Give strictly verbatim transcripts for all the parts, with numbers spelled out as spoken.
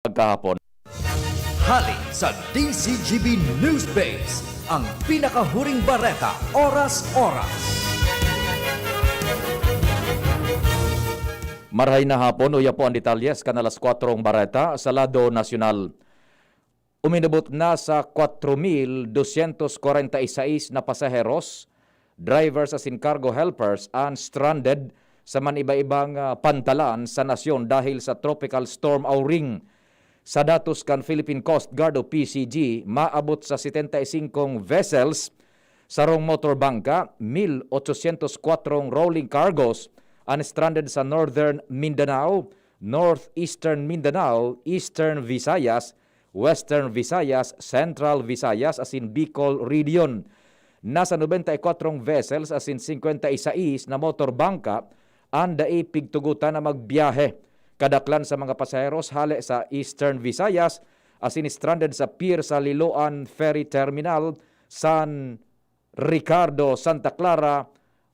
Kahapon. Hali sa D Z G B News Base, ang pinakahuring bareta, oras-oras. Marhay na hapon, uya po ang detalyes kan alas kwatrong bareta sa lado nasyonal. Uminabot na sa kwatro mil dosyentos kwarenta y seis na pasaheros, drivers asin cargo helpers an stranded sa man-iba-ibang, ah, pantalan sa nasyon dahil sa Tropical Storm Auring. Sa datos kan Philippine Coast Guard o P C G, maabot sa setenta y singkong vessels, sarong motor bangka, mil otsosyentos kwatrong rolling cargos an stranded sa Northern Mindanao, Northeastern Mindanao, Eastern Visayas, Western Visayas, Central Visayas asin Bicol Region. Nasa nobenta y kwatro vessels asin singkwenta y sais na motor bangka an dai pigtugotan na magbiyahe. Kadaklan sa mga pasaheros hale sa Eastern Visayas asin stranded sa pier sa Liloan Ferry Terminal, San Ricardo, Santa Clara,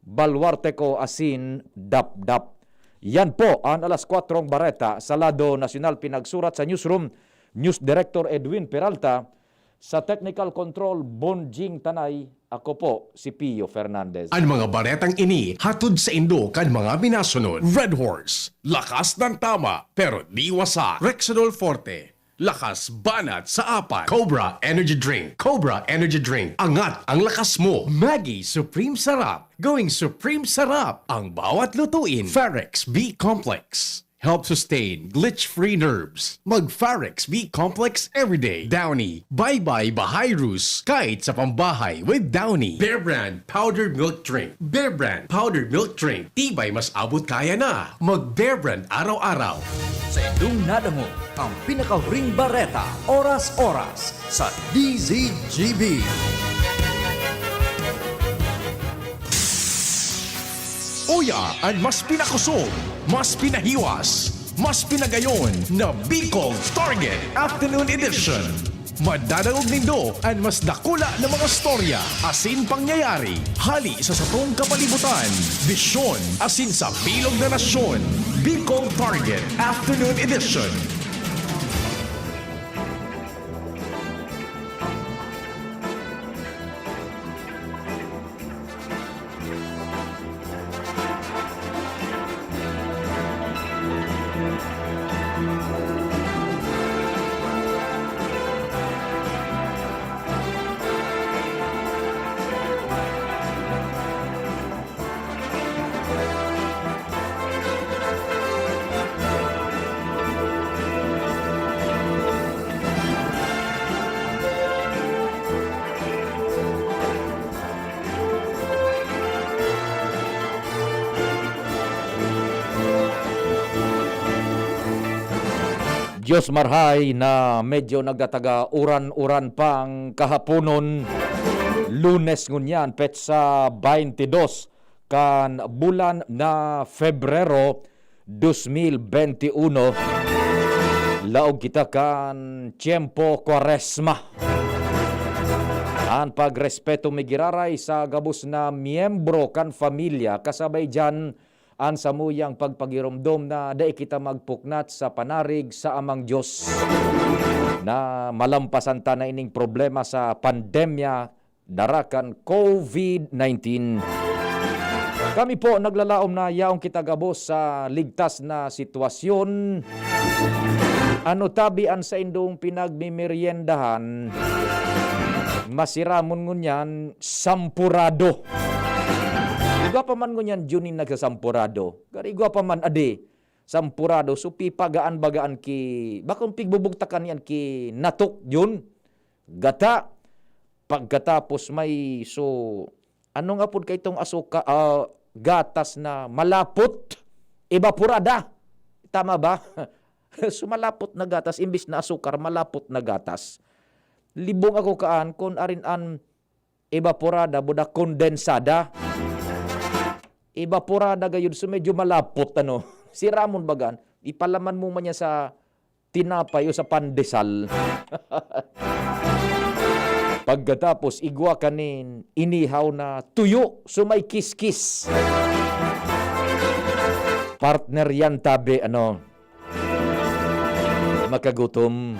Baluarteco asin Dapdap. Yan po an alas kwatrong bareta sa lado nasyonal, pinagsurat sa newsroom, News Director Edwin Peralta, sa technical control, Bonjing Tanay, ako po si Pio Fernandez. Ang mga baretang ini hatod saindo kan mga minasunod: Red Horse, lakas ng tama, pero di wasak. Rexidol Forte, lakas banat sa apat. Cobra Energy Drink, Cobra Energy Drink, angat ang lakas mo. Maggi Supreme Sarap, going Supreme Sarap ang bawat lutuin. Farex B Complex, help sustain glitch-free nerves. Mag Farex B Complex everyday. Downy, bye-bye bahay rus kahit sa pambahay with Downy. Bear Brand Powdered Milk Drink, Bear Brand Powdered Milk Drink, tibay mas abot kaya na. Mag Bear Brand araw-araw. Sa indong nadangog, ang pinakahuring bareta, oras-oras, sa D Z G B. Uya an mas pinakosog, mas pinahiwas, mas pinagayon na Bicol Target Afternoon Edition. Madadangog nindo an mas dakula na mga storya asin pangyayari hali sa satong kapalibutan, bisyon asin sa bilog na nasyon. Bicol Target Afternoon Edition. Diyos marhay na medyo nagtataga uran-uran pang kahaponon, Lunes ngunyan, petsa baynte dos kan bulan na Febrero, dos mil bente uno. Laog kita kan tiyempo Kwaresma. An pagrespeto mi giraray sa gabos na miyembro kan familya, kasabay diyan an samuyang pagpagiromdom na dai kita magpuknat sa panarig sa Amang Dios, na malampasan ta na ining problema sa pandemya dara kan COVID nineteen. Kami po naglalaom na yaon kita gabos sa ligtas na sitwasyon. Ano tabi an saindong pinagmemeryendahan? Masiramon ngunyan, sampurado. Igwa pa man ngunyan, Junin, nagsasampurado. Garo igwa pa man, adi, sampurado. So, pipagaan bagaan ki, bakong pigbubugtakan yan ki natok, Jun? Gata. Pagkatapos may, so, ano nga pod kaitong asuka-, ah, gatas na malapot? Evaporada. Tama ba? So, malapot na gatas, imbis na asukar, malapot na gatas. Libong ako kaan kun arin an evaporada, buda kondensada. Evaporada gayud, so medyo malapot, ano. Siramon bagan, ipalaman mo man niya sa tinapay o sa pandesal. Pagkatapos, igwa kanin inihaw na tuyo, so may kiskis. Partner yan, tabi, ano. Makagutom.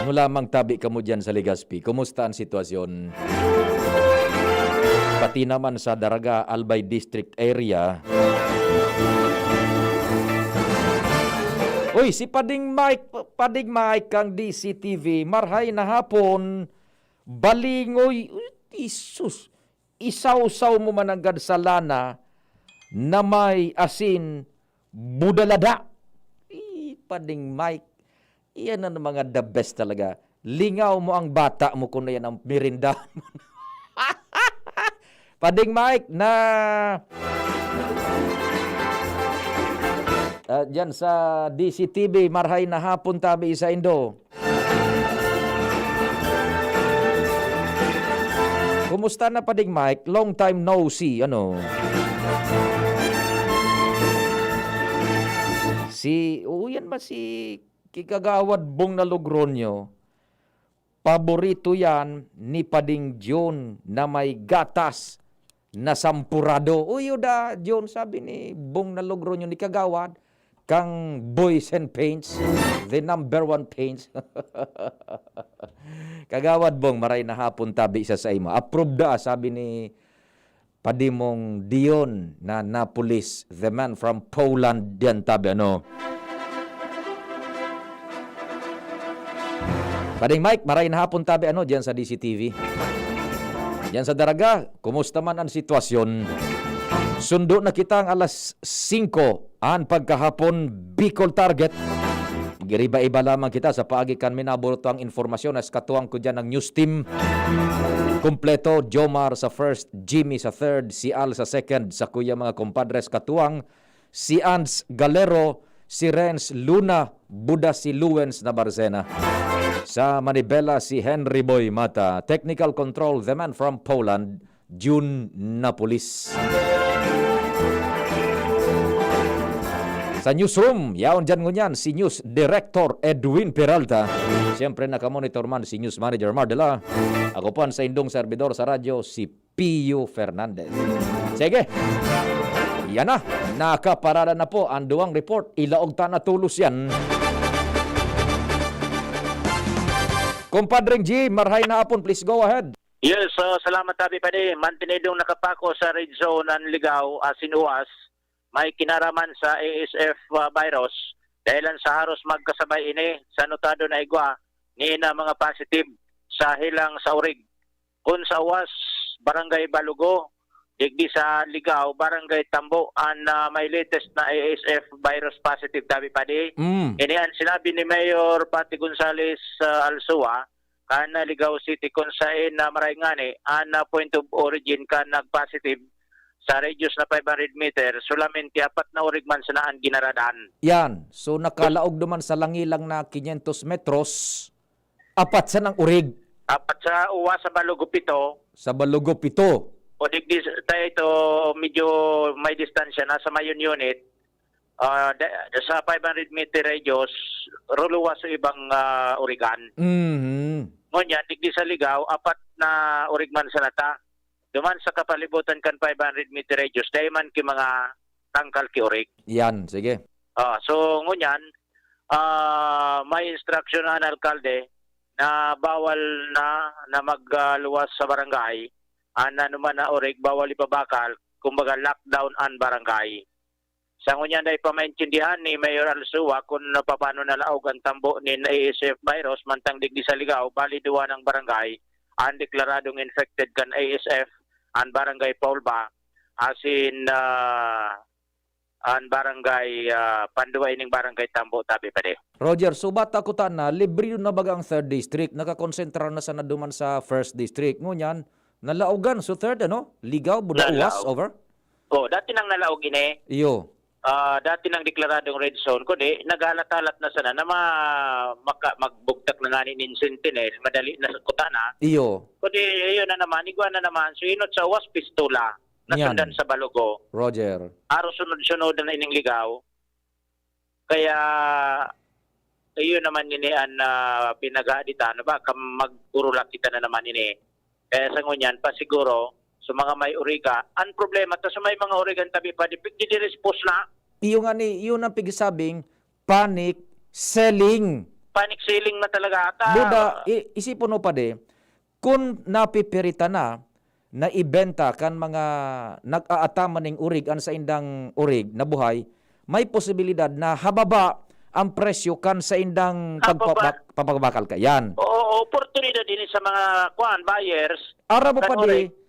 Ano lamang tabi kamo diyan sa Legazpi? Kumusta ang sitwasyon? Pati naman sa Daraga, Albay District area. Uy, si Pading Mike, Pading Mike kang D C T V, marhay na hapon, balingoy, uy, Jesus, isawsaw mo mananggad sa lana na may asin, budalada. Ih, Pading Mike, iyan ang mga the best talaga. Lingaw mo ang bata mo kung na yan ang merienda mo. Pading Mike na, ah, dyan sa D C T V, marhay na hapon tabi sa Indo. Kumusta na, Pading Mike? Long time no see, ano? Si, oo, yan ba si Kagawad Bong na Logronyo? Paborito yan ni Pading John na may gatas na sampurado. Uy, yuda, John, sabi ni Bong na Logronyo ni Kagawad, kang Boys and Paints, the number one paints. Kagawad Bong, maray na hapon tabi sa saimo. Approve da, sabi ni Padimong Dion na Napolis, the man from Poland, diyan tabi, ano. Pading Mike, maray na hapon tabi, ano, diyan sa D C T V. Diyan sa Daraga, kumusta man ang sitwasyon? Sundo na kita ang alas singko an pagkahapon, Bicol Target. Giriba-iba lamang kita sa paagi kan minaburutang impormasyon as katuwang ko dyan ng news team. Kompleto, Jomar sa first, Jimmy sa third, si Al sa second, sa kuya mga compadres katuwang, si Ans Galero, si Renz Luna, Buda si Luwens na Barcena. Sa Manibela, si Henry Boy Mata. Technical control, the man from Poland, June Napolis. Sa newsroom, yaon dyan ngunyan si News Director Edwin Peralta. Siyempre, nakamonitor man si News Manager Mardela. Ako po ang sa indong servidor sa radyo, si Pio Fernandez. Sige, yan na. Nakaparada na po ang duwang report. Ilaog ta na tulos yan. Compadre G, marhay na hapon. Please go ahead. Yes, so salamat, Abi Padi. Mantenidong nakapako sa red zone ang Ligao, asin Uwas. May kinaraman sa A S F, ah, virus. Dahilan sa haros magkasabay ini sa notado na igwa ni na mga positive sa hilang sa Urig. Kun sa Uwas, Barangay Balugo, digdi sa Ligao, Barangay Tambo, an, ah, may latest na A S F virus positive, Abi Padi. Mm. Ini an sinabi ni Mayor Patty Gonzales, ah, Alsua, kan Ligao City, kun saen na maray ngani an, ah, point of origin kan nag-positive sa radius na five hundred meter, solamente apat na urig man sana an ginaradan. Yan. So, nakalaog naman sa langilang na quinientos metros, apat sanang urig. Apat sa Uwas, sa Balugo, pito. Sa Balugo, pito. O digdi sa, tayo ito, medyo may distansya, nasa Mayon Unit. Ah, da-, sa five hundred meter radius, ruluwas sa ibang, ah, urigan. Mhm. Ngunyan, digdi sa Ligao, apat na urig man sana ta. Duman sa kapalibutan kan five hundred meter radius, dai man ki mga tangkal ki urig. Yan, sige. Ah, so, ngunyan, ah, may instruction na an alkalde na bawal na, na magluwas sa barangay. An anoman na urig, bawal ipabakal, kumbaga, lockdown an barangay. Sa ngunyan, dai pa maintindihan ni Mayor Alsua kun papaano nalaog an tambo nin A S F virus, mantang digdi sa Ligao, bali duwa nang barangay an deklaradong infected kan A S F, an Barangay Paulba, asin, ah, an Barangay, ah, pandua ining Barangay Tambo, tabi pa di. Roger, subat ako ta na, libre na baga ang third district, nakakonsentra na sana duman sa first district. Ngunyan, nalaogan, so third, ano? Ligao, Buda, Uwas, Nalaog. over? Oh, dati nang nalaog ini. Iyo. Ah, dati nang deklaradong red zone, kundi naghalat-halat na sana na ma-, maka-, magbugtak na ngani nin sentinel, madali na sa kuta na. Iyo. Kundi, ayun na naman, igwa na naman, so inot sa Uwas, pistola, nasundan Yan. sa Balugo. Roger. Aro sunod-sunod na ining Ligao. Kaya, iyo naman ini an, ah, pinaghahaditan, ano ba, kam-, mag-urulak kita na naman ini. Kaya sa ngunyan, pasiguro, sa mga may uriga, ang problema, ta sa may mga urigan tabi pa, di, di, di respose na. Iyo nga ni, iyo nang pigsabing, panic selling. Panic selling na talaga ata. Buda, i- isipon mo pa di, kung napipirita na, na ibenta kan mga nag-aataman ning urig an saindang urig na buhay, may posibilidad na hababa ang presyo kan saindang Hababa. pagpabak- pagpabakal ka. Yan. Oo, oportunidad din sa mga kuan buyers. Aram mo pa di, Correct.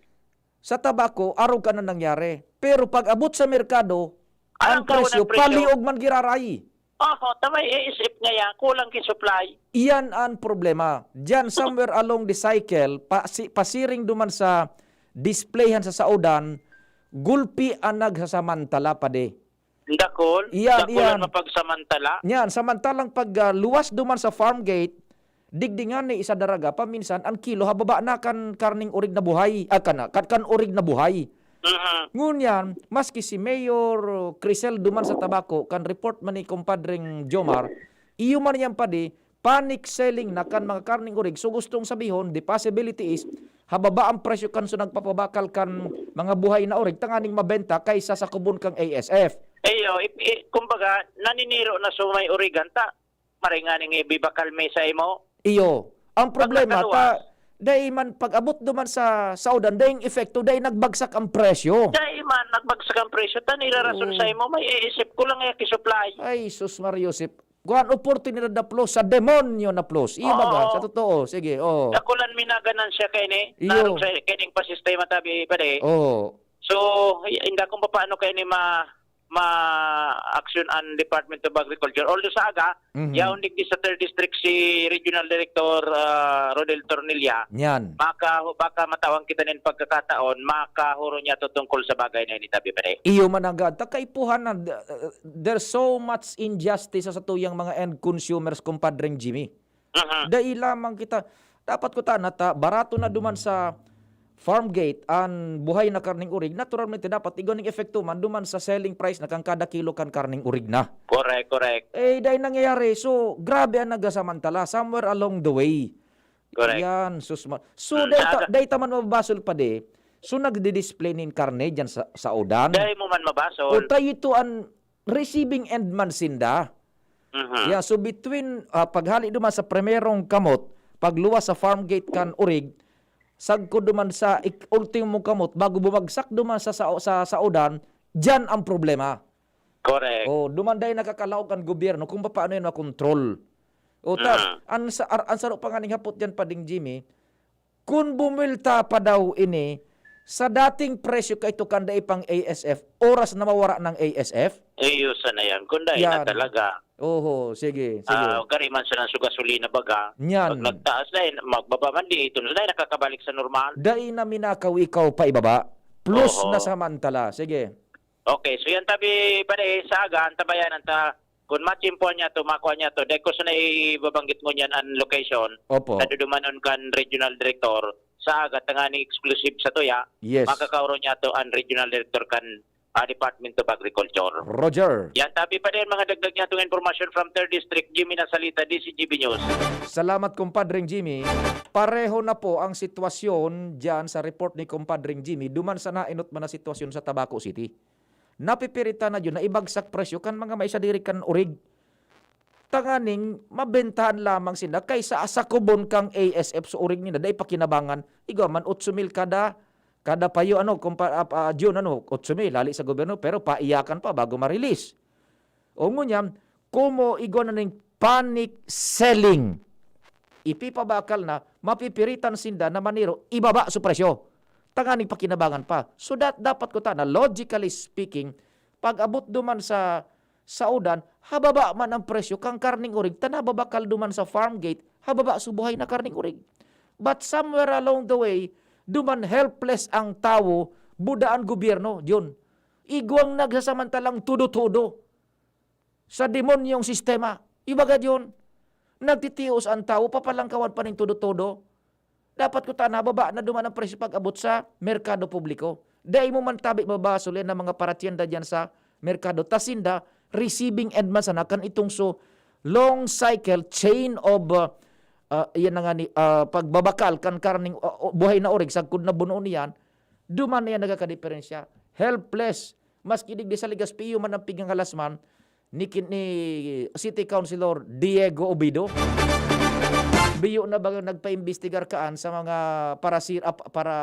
Sa tabako, arog ka na nangyari. Pero pag abot sa merkado, ang Alam ka, presyo, walang presyo. Paliog man giraray. Oho, tamay iisip nga yan, kulang ki supply. Iyan ang problema. Diyan, somewhere along the cycle, pasi, pasiring duman sa displayhan sa saodan, gulpi ang nagsasamantala pa di. Dakol, Iyan, dakol iyan. Ang mapagsamantala. Yan, samantalang pag ah, luwas duman sa farm gate, digdi nga ni isa daraga, paminsan ang kilo hababa na kan karning urig na buhay, ah, kan, kan, kan urig na buhay. Mhm. Ngunyan, maski si Mayor Crisel duman sa Tabaco, kan report man ni Compadreng Jomar, iyo man yan pa di, panic selling na kan mga karning urig. So gustong sabihon, the possibility is, hababa ang presyo kan so nagpapabakal kan mga buhay na urig, tanganing mabenta kaysa sa kubon kang A S F. Iyo, i, i, kumbaga, naniniro na so may urigan ta. Maringaning ibibakal mi sa imo. Iyo. Ang problema, Pagkakaluwas. ta, dai man pag-abot duman sa saudan, daing epekto, dai nagbagsak ang presyo. Dai man, nagbagsak ang presyo. Tan irarason Oo. Sa imo, may iisip ko lang yung supply. Ay, sus Maria Josep. Kuan, oportunidad na plus sa demonyo na plus. Iyo baga, Oo. Sa totoo. Sige, oo. Dakulan mi na ganansya kay ni. Iyo. Narong sa kay ning pasistema tabi pa di. Oo. So, inda kung paano kay ni ma ma action ang Department of Agriculture. Although sa aga, Mhm. yaon digdi sa third district si Regional Director ah, Rodel Tornilla. Yan. Maka, baka matawan kita nin pagkakataon, makahuro niya to tungkol sa bagay na ini, tabi pa di. Iyo man agad. Ta kaipuhan na, uh, there's so much injustice sa satuyang mga end consumers, Compadreng Jimmy. Mhm. Dai lamang kita, dapat ko ta nata, barato na duman sa farm gate an buhay na karning urig. Naturalmente, dapat igwa ning epekto man duman sa selling price na kan kada kilo kan karning urig na. Correct, correct. Eh, dai nangyayari. So, grabe ang nagasamantala. Somewhere along the way. Correct. Yan, sus ma-, so, Hmm, dai ta, sa- dai ta man mababasol pa di. So, nagdi-display nin karne dyan sa, sa udan. Dahil mo man mabasol. O tayo ito ang receiving end man sinda. Mhm. Yeah, so between ah, paghali duman sa primerong kamot, pagluwas sa farm gate kan urig, sagkod duman sa ik- ultimong kamot, bago bumagsak duman sa, sa, sa, sa udan, dyan ang problema. Correct. Oh, duman dai nakakalaog ang gobyerno kung paano yan makontrol. O ta, Mhm. ang, sa, ar- ang saro pa nga ning hapot dyan, Pading Jimmy, kung bumulta pa daw ini, sa dating presyo ka ito kan dai pang A S F, oras na mawara ng A S F? Iyo sana yan. Kung dahil na Yan. Talaga. Oho, sige, sige. Ah, gari man sa nang gasolina baga. Yan. Pag nagtaas na yun, magbaba man di ito. Na nakakabalik sa normal. Dai na minakaw ikaw pa ibaba. Plus Oho. Na samantala. Sige. Okay, so yan tabi pa di sa aga, ang tabayan, ang ta, kung machimpuan niya to, makuha niya to, dahil ko sana ibabanggit mo niyan ang location, Opo. Kadudumanon kan regional director, sa aga, tanganing exclusive sa tuya, Yes. Makakauro niya to ang regional director kan ah, Department of Agriculture. Roger. Yan, tabi pa din mga dagdag niya itong informasyon from third District, Jimmy Nasalita, D C G B News. Salamat, Compadreng Jimmy. Pareho na po ang sitwasyon dyan sa report ni Compadreng Jimmy duman sa nainot man na sitwasyon sa Tabaco City. Napipiritan na yun na ibagsak presyo kan mga maisadiri kan urig. Tanganing mabentahan lamang sila kaysa sa kubon kang A S F sa urig nila, dai pakinabangan. Igwa man, otso mil kada, kada payo, ano, kumpa, ah, ah, June, ano, otso mil, hali sa gobyerno, pero paiyakan pa bago ma-release. O ngunyan, kumo igwa na ning panic selling. Ipipabakal na, mapipiritan sinda na maniro, ibaba su presyo. Tanganing pakinabangan pa. So that, dapat ko ta na, logically speaking, pag abot duman sa, sa udan, hababa man ang presyo kang karning urig, ta nababakal duman sa farm gate, hababa su buhay na karning urig. But somewhere along the way, duman helpless ang tawo, buda an gobyerno, Jun. Igwang nagsasamantalang todo-todo sa demonyong sistema. Ibaga Jun, nagtitios ang tawo, papalangkawan pa ning todo-todo. Dapat ko ta nababa na duman ang presyo pag abot sa merkado publiko. Dai mo man tabi mabasol yan ang mga paratyenda dyan sa merkado. Ta sinda, receiving end man sana kan itong so long cycle chain of, uh, uh, yan na nga ni, uh, pagbabakal kan karning, uh, buhay na urig, sagkod na buno niyan, duman na yan nagkakadiperensya. Helpless. Maski digdi sa Legazpi, iyo man ang pigangalas man, ni kin-, ni City Councilor Diego Obido. Biyo na ba nagpaimbestigar kaan sa mga parasir-, ah, pa-, para,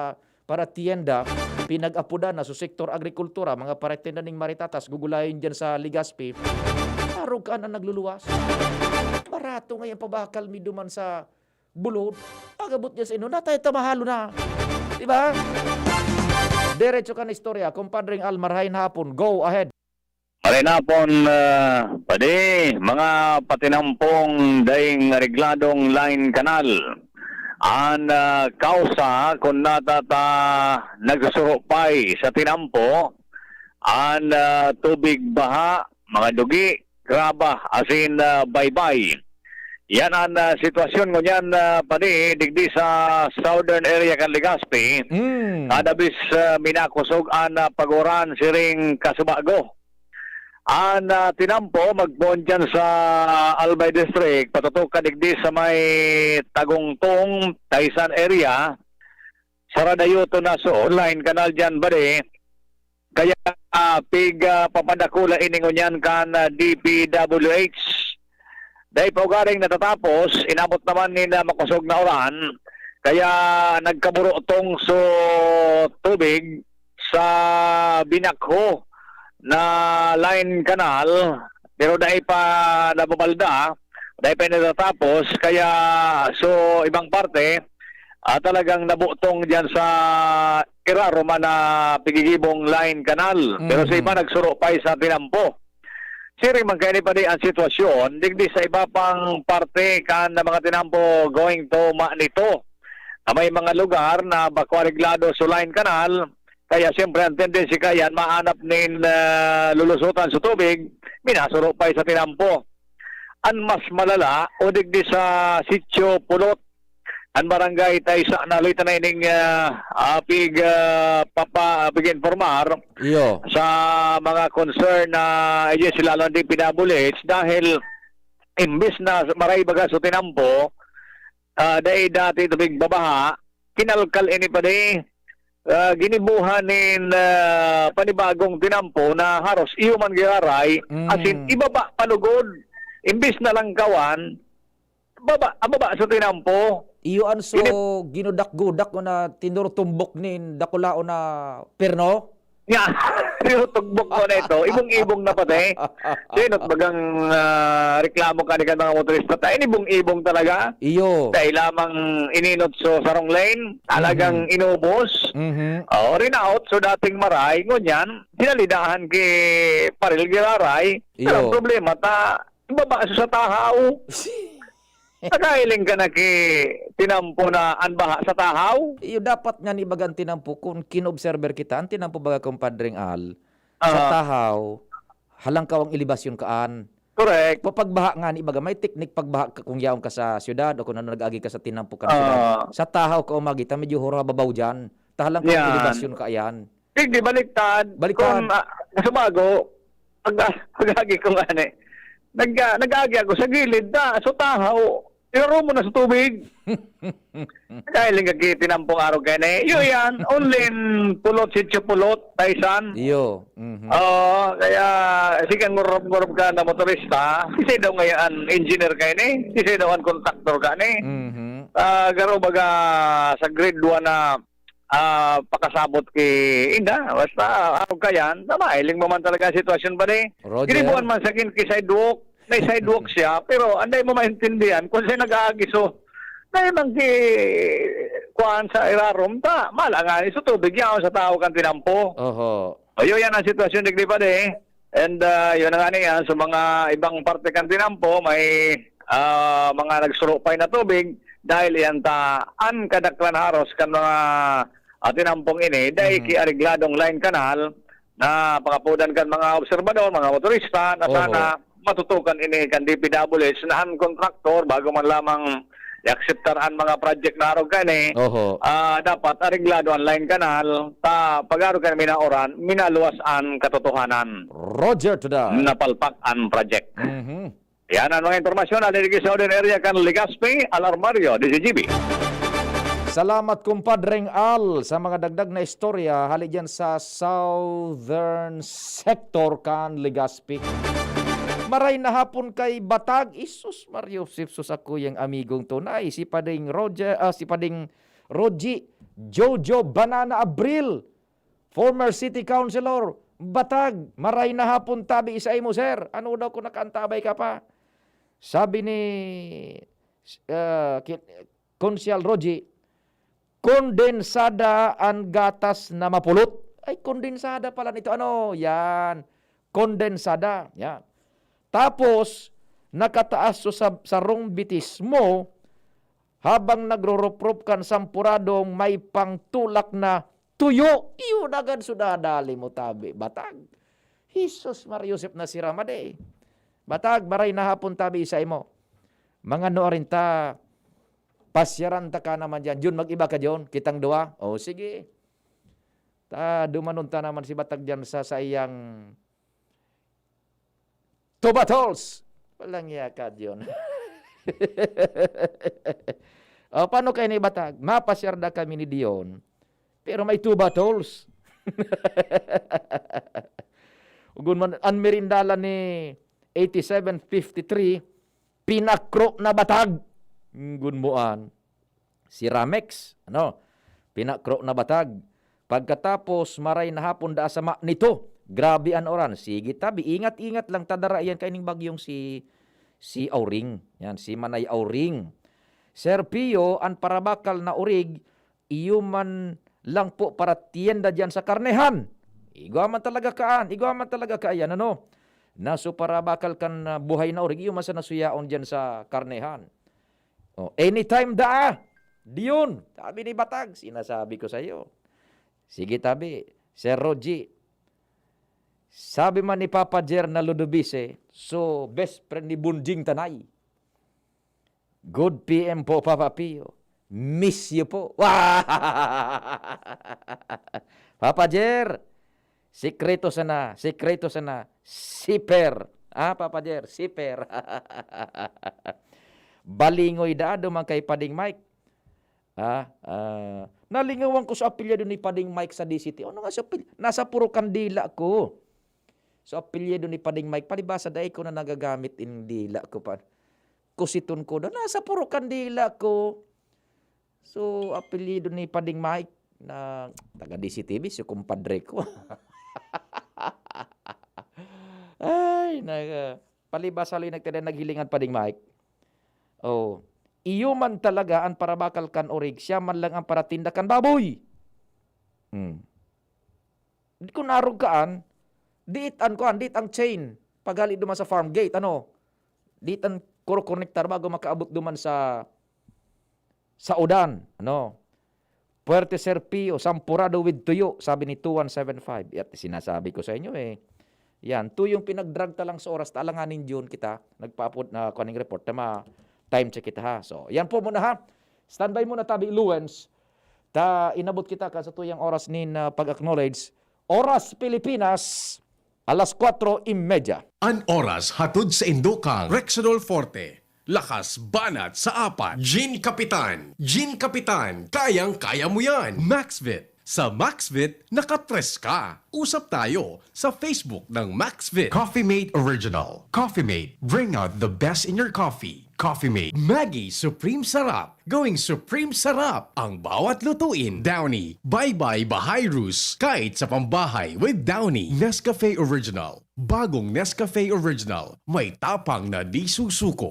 para tienda, pinag-apodan na sa sektor agrikultura, mga paratinda ning maritatas, gugulayon diyan sa Legazpi. Arog kaan an nagluluwas. Barato ngayon pabakal mi duman sa bulod. Pag-abot niya sa inyo, natay tamahalo na. Di ba? Diretso kan istorya, Kumpadreng Al, marhay na hapon. Go ahead. Maray na hapon, ah, padi, mga patinampong daing aregladong line kanal. An, ah, kausa, kun natata nagsusurupay sa tinampo, an, ah, tubig baha, mga dugi, graba, asin, ah, baybay. Yan an, ah, sitwasyon ngunyan, ah, padi, digdi sa southern area kan Legazpi. Mm. Kada bis, ah, minakosog an, ah, paguran siring kasubago. An, ah, tinampo magpoon diyan sa Albay District, patutukan digdi sa may Tagungtong, Taysan area. Saradayoto na so line kanal diyan, padi. Kaya, ah, pig, ah, papadakula ini ngunyan kan, ah, D P W H. Dai pa ugaring natatapos, inabot naman nin, ah, makosog na uran, kaya nagkaburotong so tubig sa binakho na line kanal, pero dai pa nababalda, dai pa natatapos, kaya so ibang parte, ah, talagang nabutong diyan sa irarom na pigigibong line kanal. Pero sa iba, mhm, nagsurupay sa tinampo. Siring man kaini, padi, ang sitwasyon digdi sa iba pang parte kan mga tinampo going to Manito, na may mga lugar na bako areglado sa line kanal, kaya siyempre ang tendency kayan maanap nin, ah, lulusotan sa tubig, minasurupay sa tinampo. An mas malala, o digdi sa Sitio Pulot, an barangay Taysa, naloy ta na ining, ah, ah, pig, ah, papa-, pig-informar, iyo, sa mga concern na agency, lalo na D P W H, dahil imbis na maray baga so tinampo, ah, dai dati tubig babaha, kinalkal ini, padi, ah, ginibohan nin, ah, panibagong tinampo na haros iyo man giraray, asin, mm, ibaba palugod, imbis na langkawan, baba, ah, baba sa tinampo. Iyo an so ginib- ginudak-gudak o na tinurutumbok nin dakulaon na perno? Nga, tinutugbok ko na ito. Ibong-ibong na pati. Sinot bagang, ah, reklamo ka ni kan mga motorista. Ta, inibong-ibong talaga. Iyo. Dai lamang ininot so sarong lane, talagang, mhm, inubos. Mhm. Oh, rinaot so dating maray, ngunyan, sinalidahan ki Paril Giraray. Iyo. Pero ang problema, ta, baba sa tahaw. Nakahiling ka na ki tinampo na an baha sa tahaw? Iyo, dapat nga ni bagan tinampo kun kinobserber kita, an tinampo baga, Kumpadreng Al, sa, aha, tahaw, halangkaw ang elebasyon kaan. Correct. Pa-, pagbaha nga ni baga, may teknik pagbaha ka, kung yaon ka sa syudad o kung ano, nag-agi ka sa tinampo kan syudad. Ah. Sa tahaw ka umagi, ta medyo hura babaw diyan. Ta halangkaw ang, yan, elebasyon ka, yan. Digdi baliktad. Baliktad. Kung, ah, sa bago, pag, pag-agi ko nga ni, nag-, ah, nag-agi ako sa gilid, ta, so tahaw, irarom mo na sa tubig. Dahil nga ki-, tinampong araw kayo na eh. Yun yan, only in Pulot, Sitio Pulot, Taysan. Iyo. Mhm. Oo, kaya sige, ngurop-ngurop ka na motorista. Kasi daw ngayon, engineer kayo ni. Kasi daw ang contractor ka ni. Mhm. Ah, garo baga sa grade one na ah, pakasabot ki inda, basta, ah, kayan, ta mahiling mo man talaga ang sitwasyon ba ni? Roger. Ginibuan man sa akin ki sidewalk, may sidewalk siya, pero anday mo maintindihan kung siya nag-aagiso. Dahil man ki, kuwan sa irarom, ta, mala nga, iso tubig yaon sa tao kan tinampo. Oho. Ayo, yan ang sitwasyon, digdi pa di. And, ah, yun na nga niya, sa mga ibang parte kan tinampo, may, ah, mga nagsurupay na tubig dahil iyan ta an kadaklan haros kan mga, ah, tinampong ini, dahil, mhm, ki aregladong line canal na pangapodan kan mga obserbador, mga motorista, na, oho, sana matutukan ini kan D P W H na an kontraktor, bago man lamang i-akseptar an mga project na arog kani, oho, ah, dapat areglado an line canal, ta pag-arog kan minaoran, minaluwas an katotohanan. Roger to that. Napalpak an project. Mhm. Yan ang mga impormasyon na nirigis sa Southern Area kan Legazpi, Alarmario, D Z G B. Salamat, Kumpadreng Al, sa mga dagdag na istorya hali dyan sa Southern Sector kan Legazpi. Maray na hapon kay Batag. Isus Maria Joseph, sus, ako yang amigong tunay. Si Pading Roger, ah, si Pading Roji, Jojo Banana Abril, former city councilor, Batag, maray na hapon tabi sa imo, sir. Ano daw kung nakaantabay ka pa? Sabi ni, ah, ki-, Konsyal Roji, "Kondensada an gatas na mapulot." Ay, kondensada pala nito. Ano? Yan. Kondensada. Yan. Tapos, nakataas so sa sarong bitis mo, habang nagrorop-rop kan sampuradong may pangtulak na tuyo. Iyo na agad so dadali mo, tabi. Batag. Jesus, Maria Joseph na si Ramade. Batag, maray na hapon tabi sa imo. Mga nuarin ta, pasyaran ta ka naman dyan. Jun, mag-iba ka, Jun. Kitang duwa. O, sige. Ta, dumanon ta naman si Batag dyan sa saiyang two bottles. Walang iya ka, Jun. O, paano kayo ni Batag? Mapasyar na kami ni Dion. Pero may two bottles. Ugon man, an merindalan ni eighty-seven fifty-three, pinakro na batag. Nggon mo an si Ramex, ano? Pinakro na batag. Pagkatapos, maray na hapon daa sama nito. Grabe an uran. Sige, tabi, ingat-ingat lang, tadara iyan kaining bagyong si, si Auring. Yan, si Manay Auring. Sir Pio, an parabakal na urig, iyo man lang po para tiyenda diyan sa karnehan. Igwa man talaga kaan, igwa man talaga kaiyan, ano? Naso parabakal kan, ah, buhay na urig, iyo man sa nasuyaon diyan sa karnehan. Oh, anytime daa. Diyon, sabi ni Batag, sinasabi ko sa'yo. Sige, tabi, Sir Roji. Sabi man ni Papa Jer na Ludovise, so best friend ni Bunjing Tanay. Good P M po, Papa Pio. Miss you po. Papa Jer, sikreto sana, sikreto sana. Siper. Ah, Papa Jer, siper. Balingoy daa duman kay Pading Mike. Ah, ah, nalingawan ko sa apelyido ni Pading Mike sa D C T. Ano nga sa apel-, nasa puro kandila ko. Sa apelyido ni Pading Mike, palibasa dai ko na nagagamit in dila ko pa. Kusiton ko daw, nasa puro kandila ko. So, apelyido ni Pading Mike na taga D C T V, si kumpadre ko. Ay, naga-, palibasa haloy nagtira, naghilingan pa ding Mike. Oh, iyo man talaga an parabakal kan orig, siya man lang ang paratinda kan baboy. Hmm. Kun arog kaan, diit an kuan, diit ang chain. Paghali duman sa farm gate, ano? Diit an kurokonektar bago makaabot duman sa, sa udan, ano? Puwerte Sir Pio, sampurado with tuyo, sabi ni two one seven five. Yan, sinasabi ko sa inyo, eh. Yan, tuyong pinagdrag ta lang sa oras ta, alanganin June kita, nagpaapod na kuning report, ta ma-time check kita, ha. So, yan po muna, ha. Standby muna, tabi Luwens. Ta inabot kita kan satuyang oras nin, ah, pag-acknowledge. Oras Pilipinas, alas kwatro y media. An oras hatod saindo kan Rexidol Forte. Lakas banat sa apat. Gin Kapitan. Gin Kapitan, kayang-kaya mo yan. Maxvit. Sa Maxvit, nakatres ka. Usap tayo sa Facebook ng Maxvit. Coffee Mate Original. Coffee Mate, bring out the best in your coffee. Coffee Mate. Maggi Supreme Sarap. Going Supreme Sarap ang bawat lutuin. Downy. Bye-bye Bahayrus. Kahit sa pambahay with Downy. Nescafe Original. Bagong Nescafe Original. May tapang na di susuko.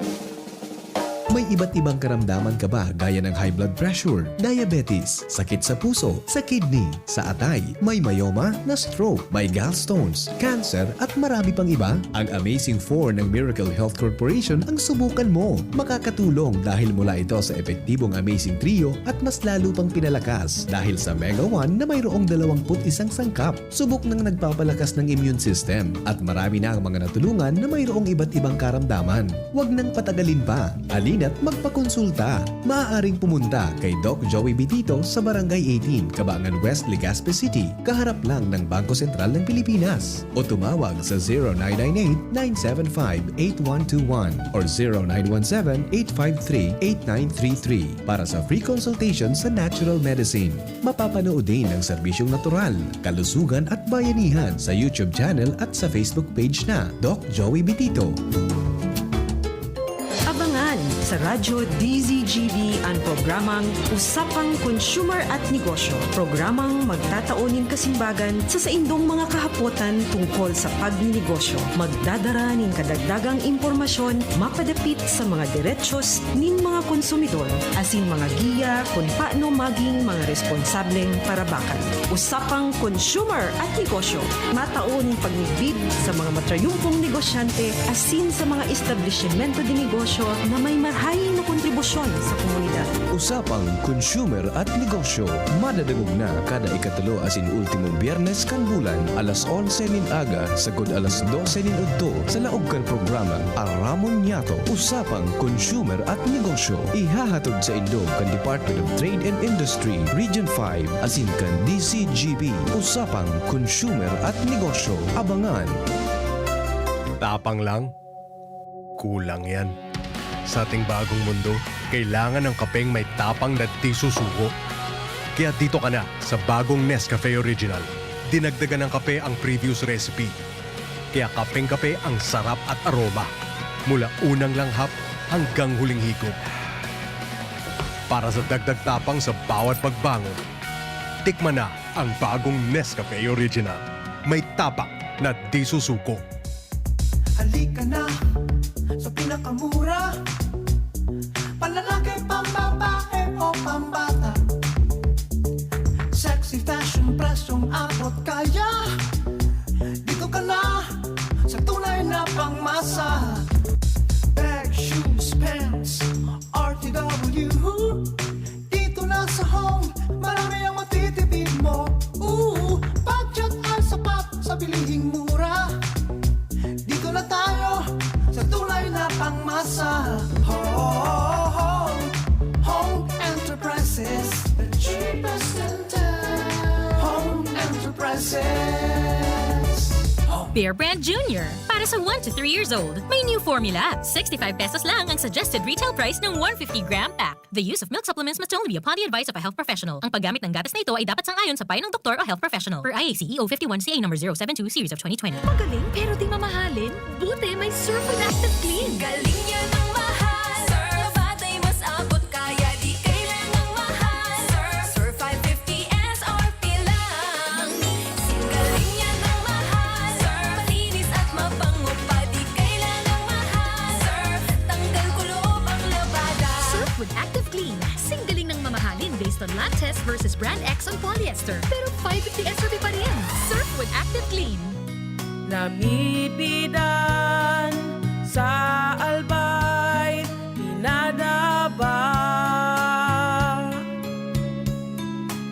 May iba't ibang karamdaman ka ba, gaya ng high blood pressure, diabetes, sakit sa puso, sa kidney, sa atay, may myoma, na-stroke, may gallstones, cancer, at marami pang iba? Ang Amazing Four ng Miracle Health Corporation ang subukan mo. Makakatulong dahil mula ito sa epektibong Amazing Trio at mas lalo pang pinalakas dahil sa Mega One na mayroong dalawampu't isang sangkap. Subok nang nagpapalakas ng immune system at marami na ang mga natulungan na mayroong iba't ibang karamdaman. Huwag nang patagalin pa. Halina at magpakonsulta. Maaaring pumunta kay Doc Joey Bitito sa Barangay eighteen, Cabangan West, Legazpi City, kaharap lang ng Bangko Sentral ng Pilipinas. O tumawag sa zero nine nine eight, nine seven five, eight one two one or zero nine one seven, eight five three, eight nine three three para sa free consultation sa natural medicine. Mapapanood din ang serbisyong natural, kalusugan at bayanihan sa YouTube channel at sa Facebook page na Doc Joey Bitito. Abangan sa Radyo D Z G B an programang Usapang Consumer at Negosyo, programang magtatao nin kasimbagan sa saindong mga kahapotan tungkol sa pagninegosyo. Magdadara nin kadagdagang impormasyon mapadapit sa mga derechos nin mga konsumidor, asin mga giya kun paano maging mga responsableng parabakan. Usapang Consumer at Negosyo, matao nin pagmidbid sa mga matrayumpong negosyante asin sa mga establisimento de negosyo na may marahay na kontribusyon sa komunidad. Usapang Consumer at Negosyo, madadangog na kada ikatulo asin ultimong Biyernes kan bulan, alas onse nin aga sagkod alas dose nin udto, sa laog kan programang Aramon Niyato, Usapang Consumer at Negosyo. Ihahatod saindo kan Department of Trade and Industry, Region five, asin kan D C G B, Usapang Consumer at Negosyo. Abangan! Tapang lang? Kulang yan. Sa ating bagong mundo, kailangan ng kapeng may tapang na di susuko. Kaya dito ka na sa bagong Nescafe Original. Dinagdagan ng kape ang previous recipe. Kaya kapeng-kape ang sarap at aroma. Mula unang langhap hanggang huling higop. Para sa dagdag tapang sa bawat pagbangon, tikman na ang bagong Nescafe Original. May tapang na di susuko. Halika na sa pinakamura. Panlalaki, pambabae o pambata. Sexy fashion, presyong abot kaya. Dito ka na sa tunay na pangmasa. Bag, shoes, pants, R T W. Dito na sa Home, marami ang matitipid mo. Ooh, budget ay sapat sa bilihing mura. Dito na tayo sa tunay na pangmasa. Home, Home Enterprises, the cheapest in town. Home Enterprises. Home. Bear Brand Junior, para sa one to three years old. May new formula. Sixty-five pesos lang ang suggested retail price ng one fifty gram pack. The use of milk supplements must only be upon the advice of a health professional. Ang paggamit ng gatas na ito ay dapat sang-ayon sa payo ng doktor o health professional. Per I A C E O fifty-one C A number zero seven two series of twenty twenty. Magaling pero di mamahalin? Buti may Surf with Active Clean. Galing niya ng mahal. Surf, batay mas abot kaya di kailangang mahal. Surf, Surf five fifty S R P lang. Galing niya ng mahal. Surf, malinis at mabango pa, di kailangang mahal. Surf, tanggal kulob ang labada. Surf with Active Clean. Singgaling ng mamahalin based on lab test versus brand X on polyester. Pero five fifty S R P pa rin. Surf with Active Clean. Namipidan sa Albay, pinadaba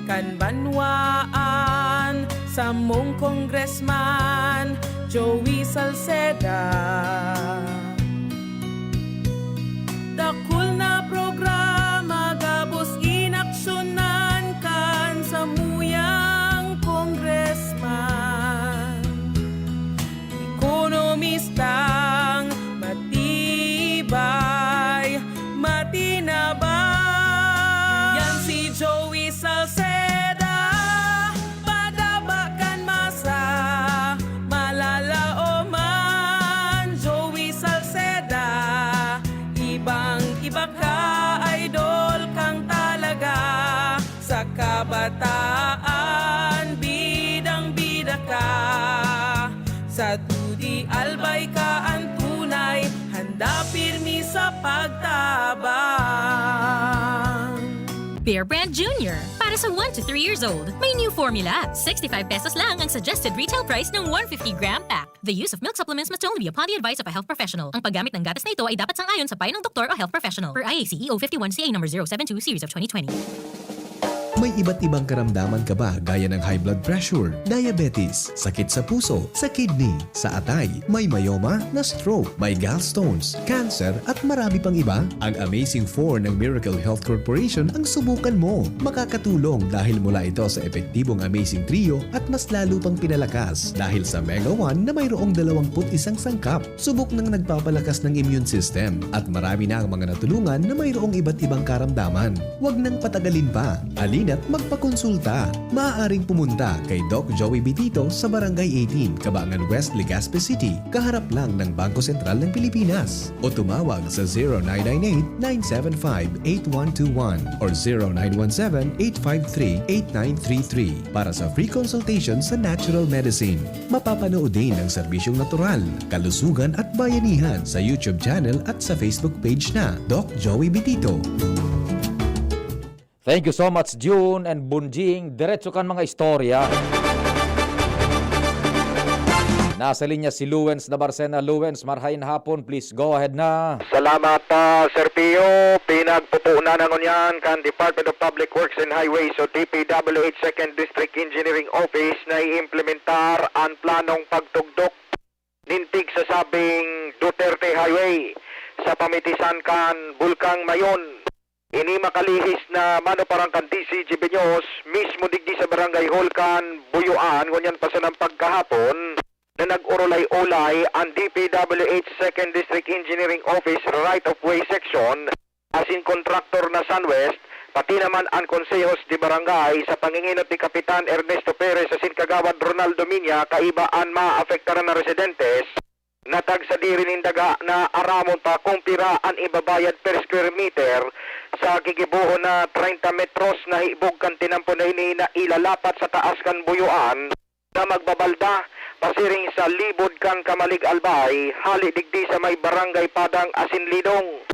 kan banwaan samong Congressman Joey Salceda. Dakul na programa gabos inaksyonan kan samuyang congressman. Ekonomistang matibay, matinabang. Yan si Joey Salceda, padaba kan masa, malalaoman. Joey Salceda, ibang-iba ka, idol kang talaga. Sa kabataan, bidang-bida ka. Sa dudi, Albay ka an tunay, handa pirmi sa pagtabang. Bear Brand Junior, para sa one to three years old. May new formula. Sixty-five pesos lang ang suggested retail price ng one fifty gram pack. The use of milk supplements must only be upon the advice of a health professional. Ang paggamit ng gatas na ito ay dapat sang-ayon sa payo ng doktor o health professional. Per I A C E O fifty-one C A number zero seven two series of twenty twenty. May iba't ibang karamdaman ka ba, gaya ng high blood pressure, diabetes, sakit sa puso, sa kidney, sa atay, may myoma, na-stroke, may gallstones, cancer, at marami pang iba? Ang Amazing four ng Miracle Health Corporation ang subukan mo. Makakatulong dahil mula ito sa epektibong Amazing Trio at mas lalo pang pinalakas dahil sa Mega one na mayroong dalawang put isang sangkap. Subok nang nagpapalakas ng immune system at marami na ang mga natulungan na mayroong iba't ibang karamdaman. Huwag nang patagalin pa. Halina't magpakonsulta. Maaaring pumunta kay Doc Joey Bitito sa Barangay eighteen, Cabangan West, Legazpi City, kaharap lang ng Bangko Sentral ng Pilipinas. O tumawag sa zero nine nine eight, nine seven five, eight one two one or zero nine one seven, eight five three, eight nine three three para sa free consultation sa natural medicine. Mapapanood din ang serbisyong natural, kalusugan at bayanihan sa YouTube channel at sa Facebook page na Doc Joey Bitito. Thank you so much, June and Bunjing. Diretso kan mga istorya. Nasa linya si Luwens Nabarcena. Luwens, marhain hapon. Please go ahead na. Salamat, ah, Sir Pio. Pinagpupunan na ngunyan kan Department of Public Works and Highways o D P W H Second District Engineering Office na iimplementar an planong pagtugdok nin tigsasabing Duterte Highway sa pamitisan kan Bulkang Mayon. Ini makalihis na manuparan kan D C G B News, mismo digdi sa Barangay Hall kan Buyuan, ngunyan pa sanang pagkahapon, na nag-urulay-ulay an D P W H Second District Engineering Office Right of Way Section asin kontraktor na Sunwest, pati naman an Konsehos de Barangay sa pangingenot ni Kapitan Ernesto Perez asin Kagawad Ronaldo Miña, kaiba an maapektaran na residentes, na tagsadiri nin daga na aramon pa kung pira an ibabayad per square meter sa gigibohon na treinta metros na hibog kan tinampo na ini na ilalapat sa taas kan Buyuan na magbabalda pasiring sa Libod kan Kamalig Albay, hali digdi sa may Barangay Padang asin Lidong.